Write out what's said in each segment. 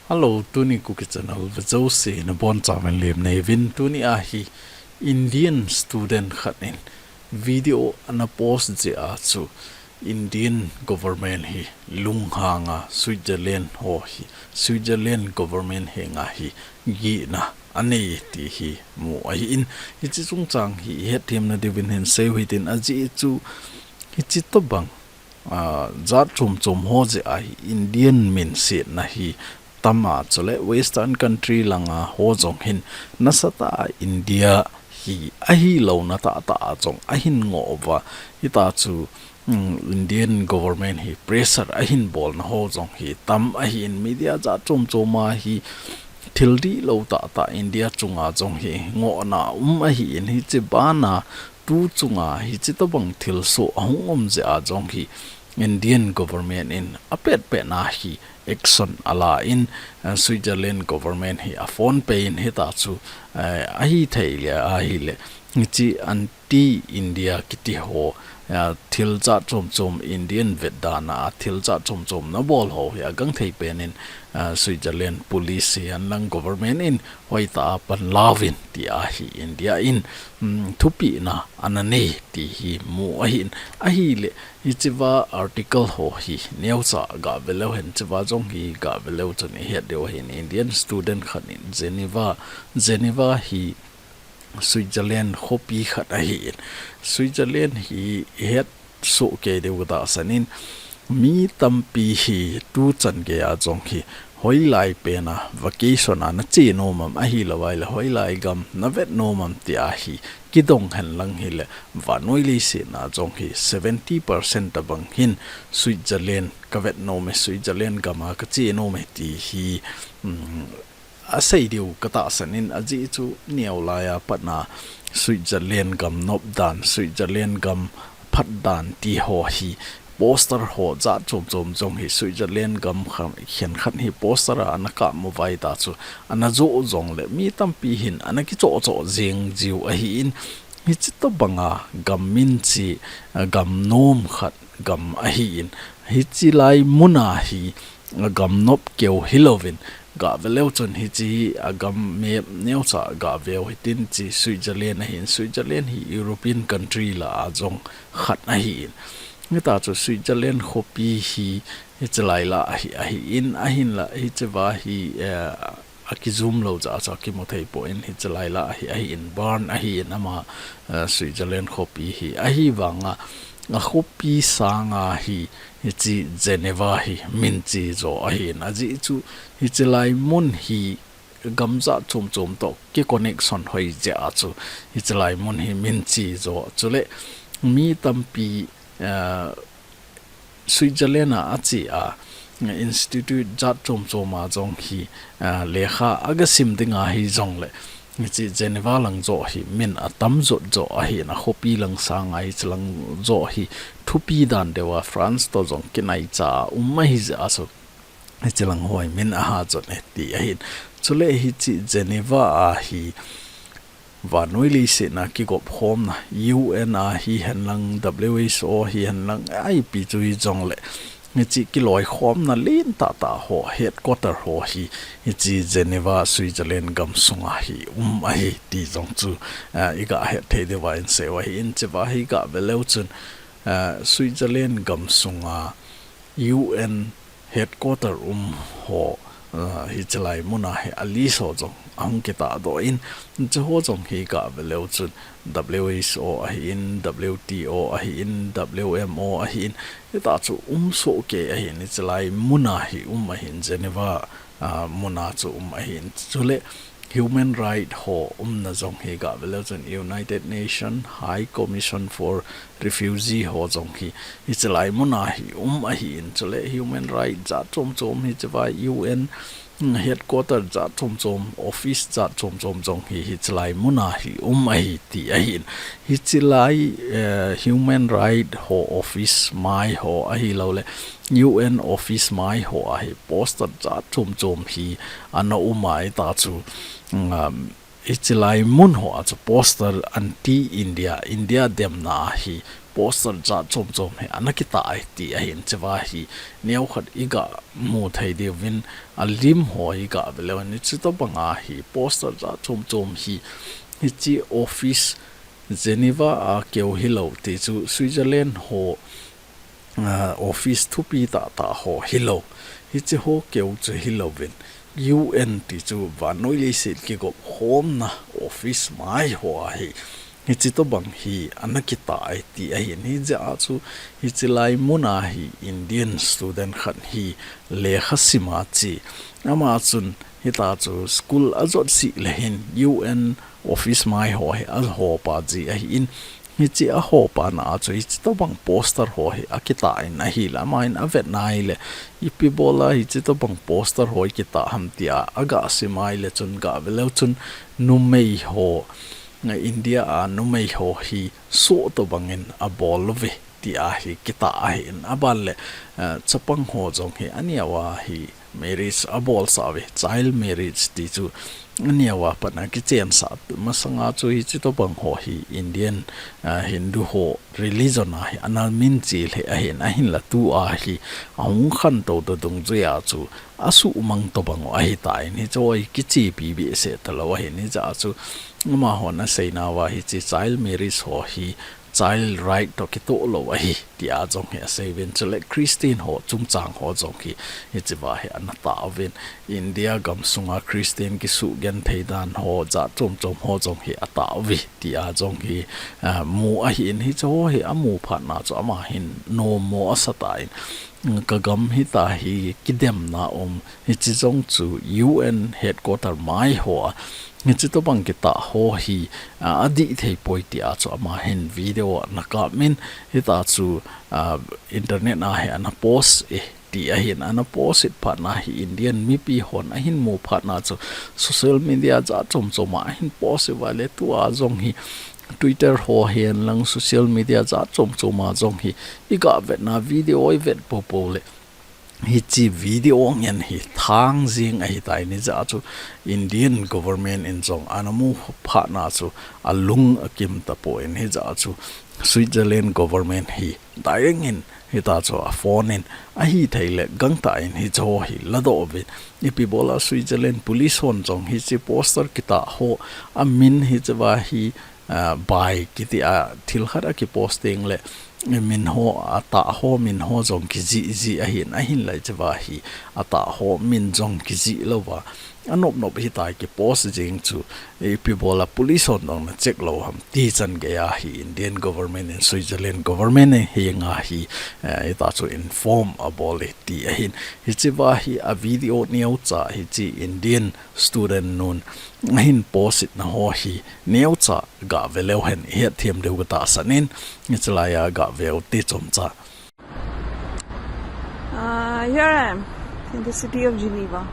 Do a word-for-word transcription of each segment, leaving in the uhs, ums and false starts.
Hello, tuni Kuki Channel vea jouse nabonchauvin lemna neiyuvin. Tuni ahi Indian student khat in video ana post jeh a chu Indian government hi lunghang a Switzerland ho hi, Switzerland government henga hi gihna anei ti hi mu ahin. Hiche chungchang hi ihet themna diuvin hin seiyu hitin, ajeh chu hiche tobang ah, jat chom chom ho jeh a hi Indian minsetna hi tam a, chule Western country langa ho jong hin nasatah a India hi ahilouna tahtah a jong ahin ngoh uva. Hita chu, um, Indian government hi pressure ahin bolna ho jong hi tam ahin, media jat chom chom a hi thil dihlou tahtah India chunga jong hi ngohna um ahin, hiche bana tu chunga hiche tobang thilsoh ahung um jeh a jong hi Indian government in apetpet na hi action ala in, eh, Switzerland government hi aphone pei in hita chu, eh, ahithei le ahile hiche anti India kiti ho, eh, thil jat chom chom Indian vetdana a thil jat chom chom nabol ho hi agangthei pen in, eh, Switzerland police hihen lang government in hoitah a panlauvin ti ahi India in, um, thupehna ana nei ti hi mu ahin. Ahile hichea article ho hi neocha gave leu hen, hichea jong hi gave leu chun ihet diu ahin, Indian student khat in Geneva, Geneva hi Switzerland khopi khat ahin. Switzerland hi ihet soh kei diu katahsan in, mi tampi hi tuchan geiya jong hi hoilai pena vacation a nache nom am, ahilou ahile hoilai gam navet nom am tia hi kidong hen lang hile, vannoi leiset a jong hi seventy percent tobang hin Switzerland kavet nom e, Switzerland gam a kache nom e ti hi, um, asei diu katahsan in, ajeh chu neolai a patna Switzerland gam nop dan, Switzerland gam phat dan ti ho hi poster ho jat chom chom jong hi Switzerland gam kha-, khenkhat hi poster a ana kap uva, hita chu ana joh jongle mi tampi hin ana kichoh choh jeng jiu ahin, hiche tobanga gam minse, gam nom khat gam ahin, hiche lai muna hi gam nop keu hilouvin, gave leu chun hiche hi agam map neocha gaveu hitin, hiche Switzerland ahin, Switzerland hi European country lah a jong khat ahin. Hita chu Switzerland khopi hi hiche lai lah a hi ahin, ahinla hichea hi, eh, akijum lou jeh a chu akimu thei poi, hiche lai lah a hi ahin, Bern ahin ama, eh, Switzerland khopi hi, ahivanga akhopi sanga hi hiche Geneva hi minse jo ahin, ajeh chu hiche lai mun hi gam jat chom chom toh kiconnection hoi jeh a chu hiche lai mun hi minse jo, chule mi tampi, eh, Switzerland a ache a, institute jat chom chom a jong hi, ah, lekha agasim dinga hijongle, hiche Geneva lang joh hi min atam jot joh ahin, akhopi lang sanga hiche lang joh hi thupi dan deuva France toh jong kinaicha a um ahi jeh a chu hiche lang ho hi min aha jot e ti ahin. Chule hiche Geneva a hi vannoi leiset a kigop khomna, U N a hihen lang, W H O hihen lang, ipi chu hijongle, hiche kiloikhomna lentah tah ho headquarter ho hi hiche Geneva, Switzerland gam sunga hi um ahi ti jong chu, ah, iga het thei diuva inseiyu ahin, hichea hi gave leu chun, ah, Switzerland gam sunga U N headquarter um ho, ah, hiche lai muna hi a list ho jong ahung kitahdoh in, hiche ho jong hi gave leu chun W H O ahin, W T O ahin, W M O ahin, hita chu um soh kei ahin, hiche lai muna hi um ahin, Geneva, ah, muna chu um ahin, chule human right ho umna jong hi gave leu chun United Nation High Commission for Refugee ho jong hi hiche lai muna hi um ahin, chule human right jat chom chom hichea U N headquarter jat chom chom, office jat chom chom jong hi hiche lai muna hi um ahi ti ahin. Hiche lai, eh, human right ho office mai ho ahilouleh U N office mai ho a hi poster jat chom chom hi ana um a, hita chu, um, hiche lai mun hoa chu poster anti India, India demna hi poster jat chom chom hi ana kitah e ti ahin, hichea hi neokhat iga mu thei diuvin alim ho iga veleu in, hiche tobanga hi poster jat chom chom hi, hiche office Geneva a keu hilou ti chu Switzerland ho, ah, office thupi tah tah ho hilou. Hiche ho keu chu hilouvin U N ti chu vannoi leiset kigop khomna office mai hoa hi, hiche tobang hi ana kitah e ti ahin, hijeh a chu hiche lai muna hi Indian student khat hi lekha sima che. Ama chun hitia chu school ajot sih le hin U N office mai ho hi ahopa ji ahin, hiche ahopa na a chu hiche tobang poster ho hi akitah in ahile, aman avet nai le, ipi bola hiche tobang poster ho hi kitah ham tia aga sim a ahile chun ga veleu chun numei ho, India a numei ho hi soh tobang in abol uve tia hi kitah ahin, aban le, eh, chapang ho jong hi aneo a hi marriage abolsah uve, child marriage ti chu aneo a pat akichensah. Masanga chu hiche tobang ho hi Indian, ah, Hindu ho religion a hi ana min che lheh ahin, ahinla tua hi ahung khantou dungjui a chu asuhmang tobang u ahitan, hiche hi kichepi behseh talou ahin, hijeh a chu amahon aseinauva hiche child marriage ho hi child right toh kitoh lou ahi tia jong hi aseiuvin, chule Christian ho chungchang ho jong hi hichea hi ana tah uvin, India gamsunga Christian kisugenthei dan ho jat chom chom ho jong hi atah uve tia jong hi, ah, mu ahin, hiche ho hi amu phat na chu ama hin nommo asatai. Ka gam hitia hi kidemna um, hiche jong chu U N headquarter mai hoa hiche tobang kitah ho hi, ah, adih thei poi tia chu ama hin video ana kap in, hitia chu, ah, internet a hi ana post e ti ahin, ana post it phat na hi Indian mipi hon ahin mu phat na chu social media jat chom chom a ahin post uva le, tua jong hi Twitter ho hihen lang social media jat chom chom a jong hi iga vetna video ivet popo le, hiche video ngen hi thang jing ahitan, hijeh a chu Indian government in jong ana mu phat na chu alung akim tapon, hijeh a chu Switzerland government hi direct in hitia chu aphone in, ahithei le gangtah in hiche ho hi ladoh uvin, ipi bola Switzerland police hon jong hiche poster kitah ho amin hichea hi, ah, bai kiti a thil khat akipost teng le min ho, atah ho min ho jong kijih jih ahin, ahinla hichea hi atah ho min jong kijih louva anop nop hitia kipost jing chu, ipi bola police hon jong ana check lou ham ti chan geiya hi Indian government in Switzerland government in hiya hi, eh, hitia chu inform abol e ti ahin, hichea hi a video neocha hiche Indian student nun ahin post itna ho hi neocha ga veleu hen, ihet them diu katahsan in, hiche laiya ga veu te chomcha. Uh, here I am in the city of Geneva.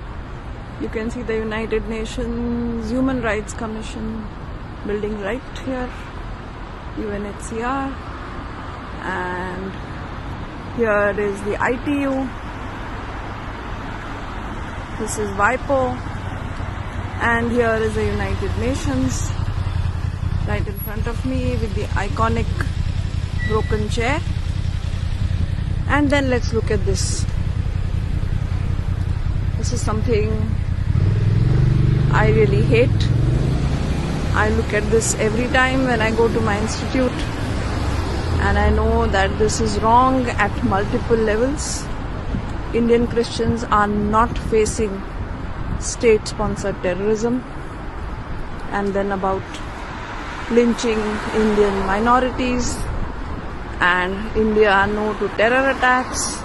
You can see the United Nations Human Rights Commission building right here, U N H C R, and here is the I T U. This is WIPO, and here is the United Nations right in front of me with the iconic broken chair. And then let's look at this. This is something I really hate. I look at this every time when I go to my institute, and I know that this is wrong at multiple levels. Indian Christians are not facing state-sponsored terrorism. And then about lynching Indian minorities, and India no to terror attacks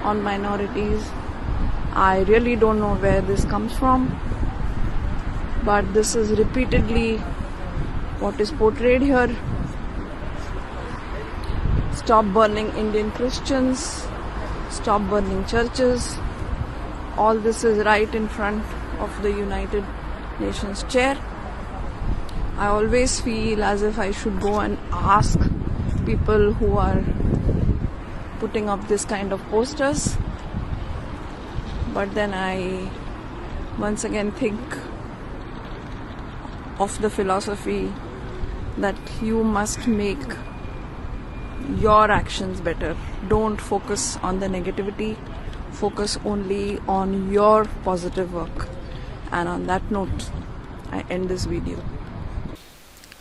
on minorities. I really don't know where this comes from, but this is repeatedly what is portrayed here. Stop burning Indian Christians, stop burning churches. All this is right in front of the United Nations chair. I always feel as if I should go and ask people who are putting up this kind of posters. But then I once again think, of the philosophy that you must make your actions better. Don't focus on the negativity, focus only on your positive work. And on that note, I end this video.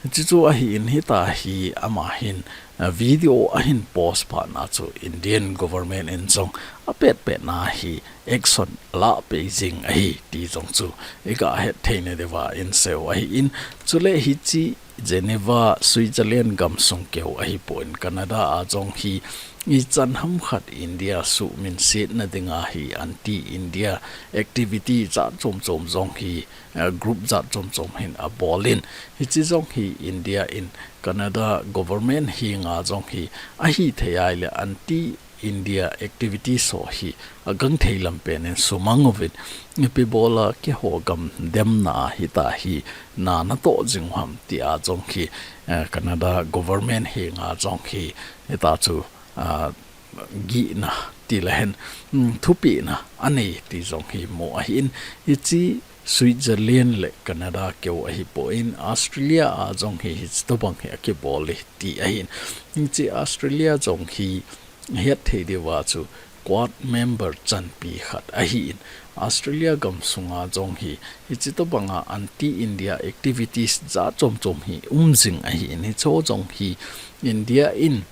Chuchu ahin hita hi ama hin, uh, video ahin post phat na chu Indian government in jong apet pet na hi action alah peh jing ahi ti jong chu iga het thei na diuva inseiyu ahin, chule hiche Geneva, Switzerland gamsung keu ahipon Canada a jong hi ichan ham khat India suhminset na dinga hi anti-India activity jat chom chom jong hi, uh, group jat chom chom hin abol in, hiche jong hi India in Canada government henga jong hi ahithei ahile anti-India activities ho hi agangthei lampen in sumang uvin, ipi bola keiho gam demna hita hi na natoh jing u ham tia jong hi, uh, Canada government henga jong hi hita chu, uh, gihna ti le hen, um, thupehna anei ti jong hi mu ahin, hiche Switzerland le Canada keu ahipon Australia a jong hi hiche tobang hi akibol e ti ahin. Hiche Australia jong hi het thei diuva chu Quad member chanpi khat ahin, Australia gamsunga jong hi hiche tobanga anti-India activities jat chom chom hi um jing ahin, hicheho jong hi India in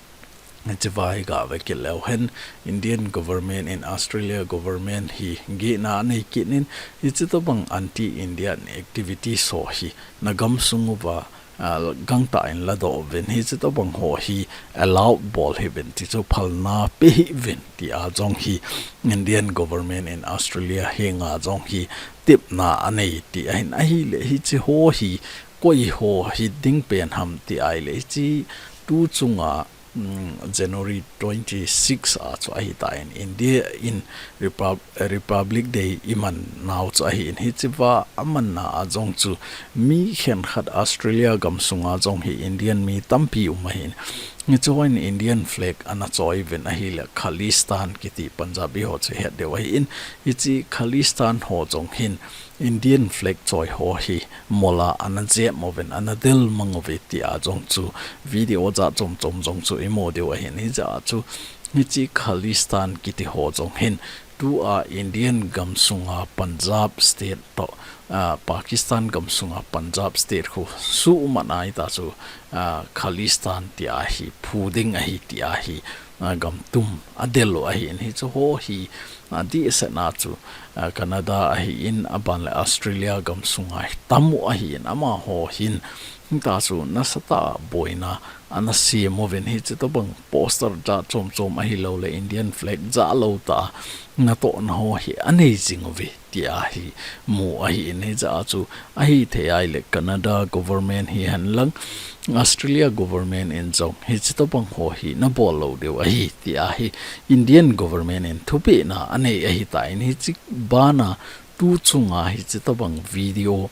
hiche vai ga ve kit leu hen, Indian government in Australia government hi gihna anei kit in, hiche tobang anti-Indian activities ho hi na gamsung uva, uh, gangtah in ladoh uvin, hiche tobang ho hi allow bol hih uvin, ti chu phalna pe hih uvin tia jong hi Indian government in Australia henga jong hi tepna anei ti ahin, ahile hiche ho hi koi ho hi ding pen ham ti ahile hiche tu chunga, um, January twenty-six a chu ahitan India in Repub-, Republic Day iman nau chu ahin, hichea amanna a jong chu mi khenkhat Australia gamsunga jong hi Indian mi tampi um ahin, hiche hon Indian flag ana choi uvin ahile Khalistan kiti Punjabi ho chu het diu ahin, hiche Khalistan ho jong hin Indian flag choi ho hi mola ana jep uvin ana del mang uve tia jong chu video jat chom chom jong chu imu diu ahin, hijeh a chu hiche Khalistan kiti ho jong hin tua Indian gamsunga Punjab state toh, ah, Pakistan gamsunga Punjab state khu suhmat a hita chu, ah, Khalistan tia hi phu ding ahi tia hi, ah, gam tum adel u ahin, hiche ho hi, ah, dehset na chu, ah, Canada ahin, aban le Australia gamsunga hi tam u ahin, amaho hin hita chu nasatah a boina ana sem uvin, hiche tobang poster jat chom chom ahilou le Indian flag jat lou tah a natohna ho hi anei jing uve tia hi mu ahin, hijeh a chu ahithei ahile Canada government hihen lang Australia government in jong hiche tobang ho hi nabol lou diu ahi tia hi Indian government in thupehna anei ahitan, hiche bana tu chunga hiche tobang video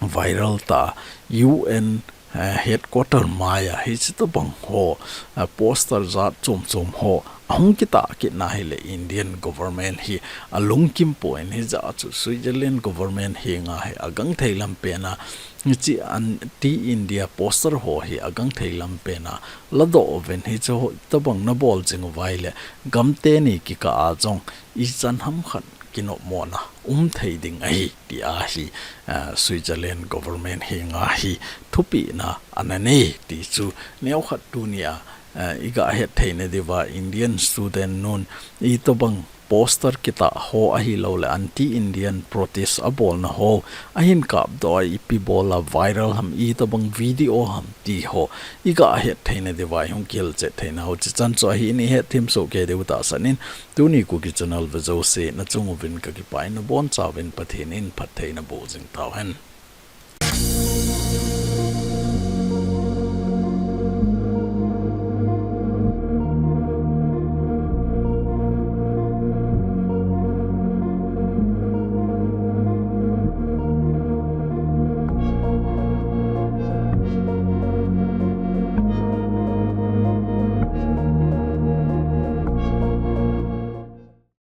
viral tah a U N, eh, headquarter maiya hiche tobang ho, eh, poster jat chom chom ho ahung kitah kit na hile Indian government hi alungkim pon, hijeh a chu Switzerland government henga hi agangthei lampen a hiche anti-India poster ho hi agangthei lampen a ladoh uvin, hiche ho tobang nabol jing uva ahile gam teni kikah a jong ichan ham khat kinopmona um thei ding ahi tia hi, ah, Switzerland government henga hi thupehna ana nei ti chu neokhat tunia, ah, iga het thei na diuva Indian student nun itobang poster kitah ho ahilou le anti-Indian protest abolna ho ahin kapdoh a ipi bola viral ham, itobang video ham ti ho iga het thei na diuva ihung kihilchet theina u chechan chu ahin, ihet them soh kei diu tahsan in, tuni Kuki channel ve jouse nachung uvin kakipah in, nabonchauvin Pathen in phatthei naboh jing tauhen.